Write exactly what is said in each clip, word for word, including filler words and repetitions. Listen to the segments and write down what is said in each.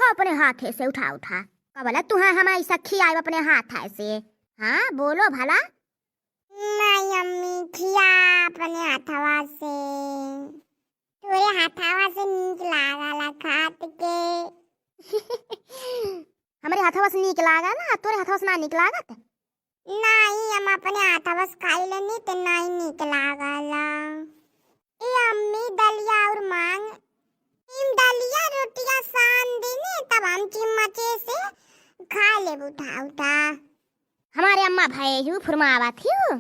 अपने हाथे से उठा उठा। कबला तुहा हम ऐसा खियाए अपने हाथ से? हाँ, बोलो भला। नहीं अम्मी, खिया अपने हाथवा से। तोरे हाथवा से नीक लागला खात के। हमरे हाथवा से नीक लागला, तोरे हाथवा से ना नीक लागत? नहीं, हम अपने हाथवा से खाई लेनी त नहीं नीक लागला। ए अम्मी, दलिया और मांग। इन दलिया रोटिया सान देने, तब हम चिम्मचे से खा लेब उठा उठा। हमारे अम्मा भये हू फुरमावत हू।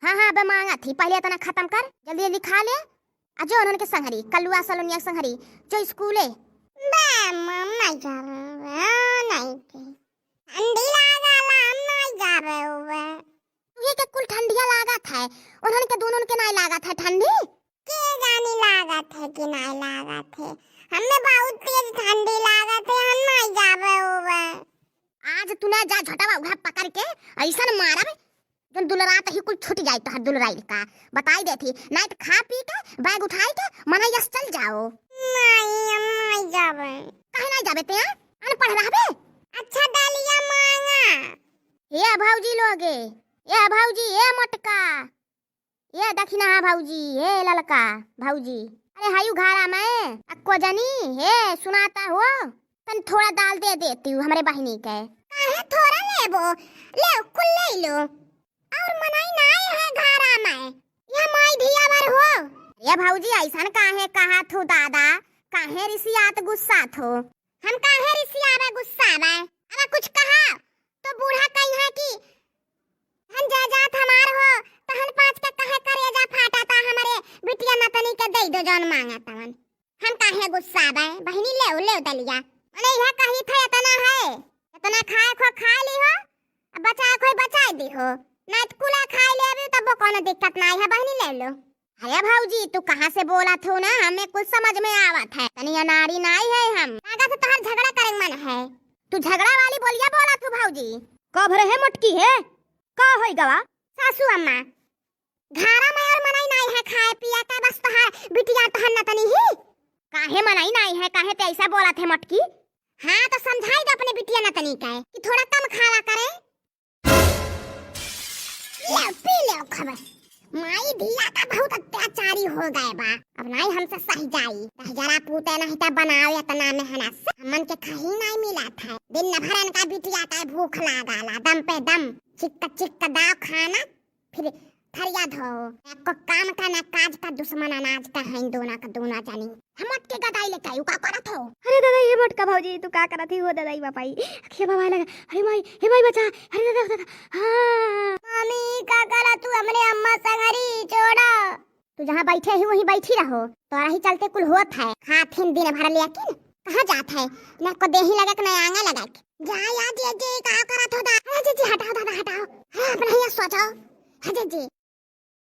हाँ, हाँ, बे मांगत ही, पहले इतना खत्म कर, जल्दी जल्दी खा ले। आ जो उन्हन के संगरी, कलुआ सलोनिया के संगरी, जो स्कूले। बे, हम नहीं जाबे, हाँ, नहीं के। ठंडी लागला, हम नहीं जाबे उबे। तुहे के कुल ठंडिया लागत है, उन्हन के दोनों के नहीं लागत है ठंडी? के जानी लागत है कि नहीं लागत है, हमें बहुत तेज ठंडी लागत है, हम नहीं जाबे उबे। आज तू ना जा झटवा उघा पकड़ के ऐसन मारब, जौन दुलरात ही कुल छूट जाए तोहर दुलराइल का। बताई देती, नहीं तो खा पी के बैग उठाई के मनैयस चल जाओ। नहीं, हम नहीं जाबे। काहे नहीं जाबे ते, हाँ? अनपढ़ रहबे? अच्छा, दलिया मांगा। ए भौजी लोगे, ए भौजी, ए मोटका, ए दखिनहा भौजी, ए ललका भौजी, अरे हायू घरा में अक्को जनी, हे सुनाता हो, तन थोड़ा दाल दे देती हूँ हमरे बहिनी के। काहे थोड़ा लेबो, ले कुल ले लो। और मनई नाई है घरा में, यह माई धिया भर हो। ए भौजी, ऐसन काहे कहा थू दादा, काहे रिसियात गुस्सा थू? हम काहे रिसियाबे गुस्साबे? अगर कुछ कहा तो बूढ़ा कही है कि हम जायदाद हमार हो, तहन पाँच के कहे करेजा फाटा ता हमरे बिटिया नतनी के दे दो जौन मांगा तवन। हम काहे गुस्साबे? बहिनी लेव, लेव दलिया। मने यह कही थे इतना है, इतना खाए खो खा ली हो, अब बचाए खो बचाए दी हो, नहीं तो कुला खाए ले अभी तब कोनो दिक्कत नहीं है बहिनी, ले लो। अरे भौजी, तू कहाँ से बोला थू ना, हमें कुछ समझ में आवत है, तनी अनाड़ी नाई है हम। लागत है तोहर झगड़ा करे मन है, तू झगड़ा वाली बोलिया बोला थू भौजी। कब रहे मोटकी है, का होई गवा? सासू अम्मा, घरा में और मनई नाई है खाए पिए का, बस तोहार बिटिया तोहर नतनी ही। काहे मनई नाई है, काहे ते ऐसा बोला थे मोटकी? हाँ तो समझाई दे अपने बिटिया नतनी का कि थोड़ा कम खावा करे। ले पी ले खबर। माई धिया का बहुत अत्याचारी हो गए बा। अब नाई हमसे सही जाई। दह जरा पूते नहीं तो बनाओ इतना मेहनत से। हमन के कहीं नहीं मिला था। दिन भर इनका बिटिया का भूख लागला, दम पे दम, चिक्क चिक्क दाव खाना, फिर थरिया धो। एको काम का ना काज का, दुश्मन अनाज का है इन दोनों का, दोनों जानी। हम मोटके गदाई लेके आई, का करत हो? अरे दादा, ये मोटका भौजी, तू का करत ही हो दादा, ई बापाई? हे बाबा लगा, अरे माई, हे माई बचा, अरे दादा, दादा, हाँ। मामी, का करत तू हमरे अम्मा संगरी, छोड़ा। तू जहाँ बैठे ही वहीं बैठी रहो, तोरा ही चलते कुल होत है। खात हिन दिन भर लेकिन कहाँ जात है? न को देही लगे के न आंगा लगे के। जा या जे जे का करत हो दा-, अरे जे जे हटाओ दादा हटाओ। हाँ, अपना ही सोचो। हाँ जे जे।